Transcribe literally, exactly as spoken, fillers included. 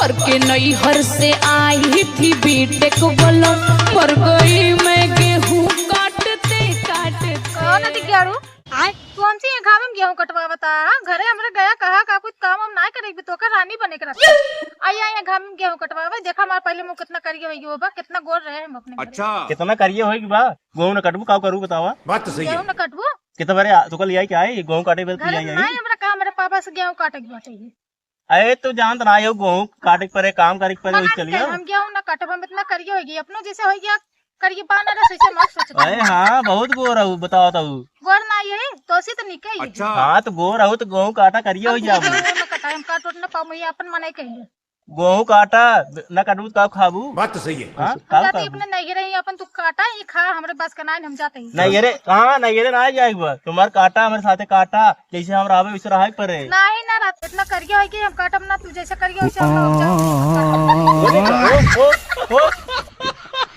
करके नैहर से आई थी बीटेक वाला, मर गई मैं गेहूं काटते काटते। कहो ना दिग्यारू, आय, तू हमसे ये घाम में गेहूं कटवावता है? घरे हमरे गया कहा का कुछ काम हम ना करे भी, तोका रानी बने के रखा। आई आई घाम में गेहूं कटवावे, देखा हमारे पहले मुंह कितना करिए होई गयो बा, कितना गोर रहे हम अपने घरे। अच्छा। कितना करिए होई बा? गेहूं न कटबू, का करू बतावा? बात तो सही है। गेहूं न कटबू? कितना बरे आ- तोका लिया क्या है? गेहूं काटे बेल घर लिया में है? नहीं, हमरा का, हमरे पापा से गेहूं काटे के बाटे ही। अरे, तू जानत ना हो, गेहूं काटे के परे, काम करे के परे, मगर उसके लिए। हम गेहूं ना काटब, हम इतना करिए होई गई, अपनो जैसे होई गया, करिए पाना रस, ऐसे मत सोच। अरे हाँ, बहुत गोर हऊ, बताओ तो। गोर ना ये, तो से तो निके ही। अच्छा। हाँ, तो गोर हऊ, तो गेहूं काटा करिए होई जाबू। गेहूं ना काटा, हम काट उट ना पाऊँ, ये अपन मने कहिए। गेहूं काटा, ना काटबू तो का खाबू? बात तो सही है। हाँ, हम का जाते खाबू? अपने नहीं रही, अपन तू काटा ही खा, हमरे बस के नाइन हम जाते ही। नहीं रे, हाँ, नहीं रे, ना जाए एक बार। तुम्हार काटा, हमरे साथे काटा। जैसे हम रहबे, वैसे रहे के परे। नाही ना रहत, इतना करिए होई कि हम काटब ना, तू जैसे करिए वैसे हम लोग जाओ। ओ, ओ, ओ,